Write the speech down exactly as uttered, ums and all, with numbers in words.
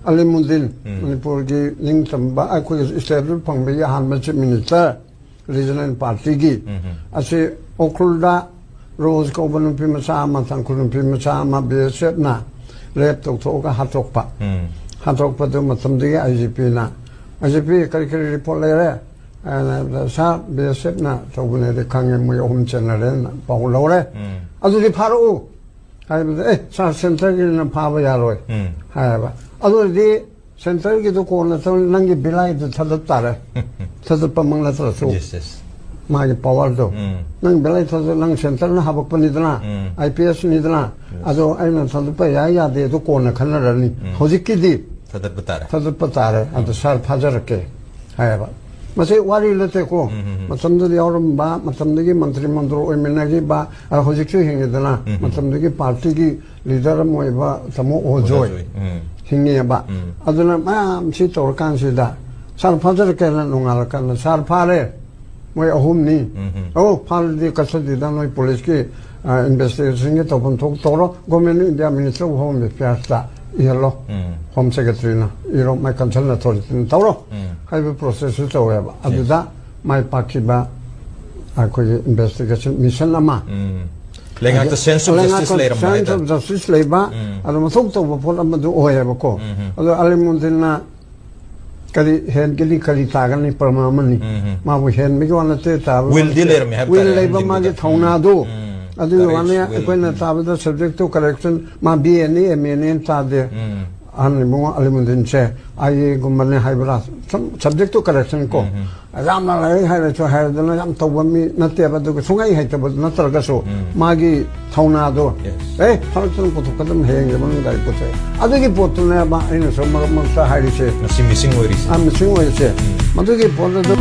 ꯑꯂꯤꯃꯨꯗꯤꯟ, ꯃꯅꯤꯄꯨꯔꯒꯤ ꯅꯤꯡꯇꯝꯕ ꯑꯩꯈꯣꯏꯒꯤ ꯁ꯭ꯇꯦꯠꯇ ꯐꯪꯕꯒꯤ ꯑꯍꯥꯟꯕ ꯆꯤꯐ ꯃꯤꯅꯤꯁꯇꯔ, ꯔꯤꯖꯅꯦꯜ ꯄꯥꯔꯇꯤꯒꯤ꯫ ꯑꯁꯤ ꯎꯈ꯭ꯔꯨꯜꯗ ꯔꯣꯖ ꯀꯧꯕ ꯅꯨꯄꯤ ꯃꯆꯥ ꯑꯃ, ꯇꯥꯡꯈꯨꯜ ꯅꯨꯄꯤ ꯃꯆꯥ ꯑꯃ ꯕꯤ ꯑꯦꯁ ꯑꯦꯐꯅ ꯔꯦꯞ ꯇꯧꯊꯣꯛꯑꯒ ꯍꯥꯠꯇꯣꯛꯄ꯫ ꯍꯥꯠꯇꯣꯛꯄꯗꯨ ꯃꯇꯝꯗꯨꯒꯤ ꯑꯥꯏ ꯖꯤ ꯄꯤꯅ, "ꯑꯥꯏ ꯖꯤ ꯄꯤ, ꯀꯔꯤ ꯀꯔꯤ ꯔꯤꯄꯣꯔꯠ ꯂꯩꯔꯦ?" ꯍꯥꯏꯅ ꯍꯥꯏꯕꯗ, "ꯁꯥꯔ, ꯕꯤ ꯑꯦꯁ ꯑꯦꯐꯅ ꯇꯧꯕꯅꯦꯗꯤ ꯈꯪꯉꯦ, ꯃꯣꯏ ꯑꯍꯨꯝ ꯆꯦꯟꯅꯔꯦꯅ ꯄꯥꯎ ꯂꯧꯔꯦ꯫ ꯑꯗꯨꯗꯤ ꯐꯥꯔꯛꯎ" ꯍꯥꯏꯕꯗ, "ꯑꯦ ꯁꯥꯔ, ꯁꯦꯟꯇꯔꯒꯤꯅ ꯐꯥꯕ ꯌꯥꯔꯣꯏ" ꯍꯥꯏꯌꯦꯕ꯫ "ꯑꯗꯨ ꯑꯣꯏꯔꯗꯤ ꯁꯦꯟꯇꯔꯒꯤꯗꯨ ꯀꯣꯟꯅ ꯇꯧ, ꯅꯪꯒꯤ ꯕꯤꯂꯥꯏꯗꯨ ꯊꯥꯗꯠ ꯇꯥꯔꯦ"꯫ ꯊꯥꯗꯠꯄꯃꯛ ꯅꯠꯇ꯭ꯔꯁꯨ, ꯌꯦꯁ, ꯌꯦꯁ꯫ ꯃꯥꯒꯤ ꯄꯋꯥꯔꯗꯣ, "ꯅꯪ ꯕꯤꯂꯥꯏ ꯊꯥꯗꯠ, ꯅꯪ ꯁꯦꯟꯇꯔꯅ ꯍꯥꯄꯛꯄꯅꯤꯗꯅ, ꯑꯥꯏ ꯄꯤ ꯑꯦꯁꯅꯤꯗꯅ, ꯑꯗꯣ ꯑꯩꯅ ꯊꯥꯗꯠꯄ ꯌꯥꯏ ꯌꯥꯗꯦ ꯑꯗꯨ ꯀꯣꯟꯅ ꯈꯟꯅꯔꯅꯤ꯫ ꯍꯧꯖꯤꯛꯀꯤꯗꯤ ꯊꯥꯗꯠꯄ ꯇꯥꯔꯦ꯫ ꯊꯥꯗꯠꯄ ꯇꯥꯔꯦ꯫ ꯑꯗꯣ ꯁꯥꯔ ꯐꯥꯖꯔꯛꯀꯦ" ꯍꯥꯏꯌꯦꯕ꯫ ꯃꯁꯤ ꯋꯥꯔꯤ ꯅꯠꯇꯦꯀꯣ꯫ ꯃꯇꯝꯗꯨꯗ ꯌꯥꯎꯔꯝꯕ, ꯃꯇꯝꯗꯨꯒꯤ ꯃꯟꯇ꯭ꯔꯤ ꯃꯟꯗꯣꯔ ꯑꯣꯏꯃꯤꯟꯅꯈꯤꯕ, ꯑ, ꯍꯧꯖꯤꯛꯁꯨ ꯍꯤꯡꯉꯤꯗꯅ, ꯃꯇꯝꯗꯨꯒꯤ ꯄꯥꯔꯇꯤꯒꯤ ꯂꯤꯗꯔ ꯑꯃ ꯑꯣꯏꯕ ꯇꯥꯃꯣ ꯑꯣꯖꯣꯏ ꯑꯣꯖꯣꯏ, ꯎꯝ꯫ ꯍꯤꯡꯉꯤꯑꯕ꯫ ꯑꯗꯨꯅ ꯃꯌꯥꯝ ꯁꯤ ꯇꯧꯔꯀꯥꯟꯁꯤꯗ ꯁꯥꯔ ꯐꯥꯖꯔꯛꯀꯦꯅ ꯅꯣꯡꯉꯥꯜꯂꯀꯥꯟꯗ, "ꯁꯥꯔ ꯐꯥꯔꯦ, ꯃꯣꯏ ꯑꯍꯨꯝꯅꯤ"꯫ "ꯑꯧ, ꯐꯥꯔꯗꯤ ꯀꯛꯊꯠꯇꯦꯗ, ꯅꯣꯏ ꯄꯨꯂꯤꯁꯀꯤ, ꯑ, ꯏꯟꯚꯦꯁꯇꯤꯒꯦꯁꯟꯒꯤ ꯇꯧꯐꯝ ꯊꯣꯛ ꯇꯧꯔꯣ, government of India minister of home ꯑꯦꯐꯤꯌꯔꯁꯇ ꯏꯍꯜꯂꯣ, ꯍꯣꯝ ꯁꯦꯀ꯭ꯔꯦꯇꯔꯤꯅ ꯏꯔꯣ, ꯃꯥꯏ ꯀꯟꯁꯔꯟ ꯑꯊꯣꯔꯤꯇꯤꯅ ꯇꯧꯔꯣ" ꯍꯥꯏꯕ ꯄ꯭ꯔꯣꯁꯦꯁꯁꯨ ꯇꯧꯋꯦꯕ꯫ ꯑꯗꯨꯗ ꯃꯥꯏ ꯄꯥꯛꯈꯤꯕ ꯑꯩꯈꯣꯏꯒꯤ ꯏꯟꯚꯦꯁꯇꯤꯒꯦꯁꯟ ꯃꯤꯁꯟ ꯑꯃ꯫ ꯂꯩꯉꯥꯛꯇ ꯁꯦꯟꯁ ꯑꯣꯐ ꯖꯁꯇꯤꯁ ꯂꯩꯉꯥꯛꯇ ꯂꯩꯔꯝꯕ ꯁꯦꯟꯁ ꯍꯥꯏꯇꯥꯔꯦ꯫ ꯑꯣꯐ ꯖꯁꯇꯤꯁ ꯂꯩꯕ, ꯑꯗꯨ ꯃꯊꯧ ꯇꯧꯕ ꯄꯣꯠ ꯑꯃꯗꯨ ꯑꯣꯏꯌꯦꯕꯀꯣ꯫ ꯑꯗꯣ ꯑꯂꯤꯃꯨꯗꯤꯟꯅ ꯀꯔꯤ ꯍꯦꯟꯒꯅꯤ, ꯀꯔꯤ ꯇꯥꯒꯅꯤ, ꯄ꯭ꯔꯃꯥ ꯑꯃꯅꯤ꯫ ꯃꯥꯕꯨ ꯍꯦꯟꯕꯒꯤ ꯋꯥ ꯅꯠꯇꯦ, ꯇꯥꯕ ꯋꯤꯜꯗꯤ ꯂꯩꯔꯝꯃꯦ ꯍꯥꯏꯕ ꯋꯤꯜ ꯇꯥꯔꯦ, ꯂꯩꯕ, ꯑꯂꯤꯃꯨꯗꯤꯟꯒꯤꯗ꯫ ꯃꯥꯒꯤ ꯊꯧꯅꯥꯗꯨ꯫ ꯑꯗꯨꯒꯤ ꯀꯔꯦꯖ, ꯋꯥꯅꯤ ꯋꯤꯜ꯫ ꯑꯩꯈꯣꯏꯅ ꯇꯥꯕꯗ subject to correction, ꯃꯥ ꯕꯤ ꯑꯦꯅꯤ, ꯑꯦꯝ ꯑꯦꯅꯤ ꯇꯥꯗꯦ꯫ ꯑꯍꯟ ꯏꯕꯨꯡꯉꯣ ꯑꯂꯤꯃꯨꯗꯤꯟꯁꯦ ꯑꯥꯏ ꯑꯦꯒꯨꯝꯕꯅꯦ ꯍꯥꯏꯕ꯭ꯔꯥ, ꯁꯨꯝ subject to correction ꯀꯣ꯫ ꯌꯥꯝꯅ ꯂꯥꯏꯔꯤꯛ ꯍꯩꯔꯁꯨ ꯍꯩꯔꯗꯅ ꯌꯥꯝ ꯇꯧꯕ ꯃꯤ ꯅꯠꯇꯦꯕ, ꯑꯗꯨꯒ ꯁꯨꯡꯍꯩ ꯍꯩꯇꯕ ꯅꯠꯇ꯭ꯔꯒꯁꯨ ꯃꯥꯒꯤ ꯊꯧꯅꯥꯗꯣ, ꯌꯦꯁ꯫ "ꯑꯦ, ꯐꯔꯛꯇꯅ ꯄꯨꯊꯣꯛꯀꯗꯕ, ꯍꯌꯦꯡꯒꯤ ꯃꯅꯨꯡꯗ ꯑꯩ ꯄꯨꯊꯣꯛꯑꯦ"꯫ ꯑꯗꯨꯒꯤ ꯄꯣꯠꯇꯨꯅꯦꯕ ꯑꯩꯅꯁꯨ ꯃꯔꯛ ꯃꯔꯛꯇ ꯍꯥꯏꯔꯤꯁꯦ꯫ ꯉꯁꯤ ꯃꯤꯁꯤꯡ ꯑꯣꯏꯔꯤꯁꯦ꯫ ꯑ, ꯃꯤꯁꯤꯡ ꯑꯣꯏꯔꯤꯁꯦ꯫ ꯃꯗꯨꯒꯤ ꯄꯣꯠ ꯑꯗꯨ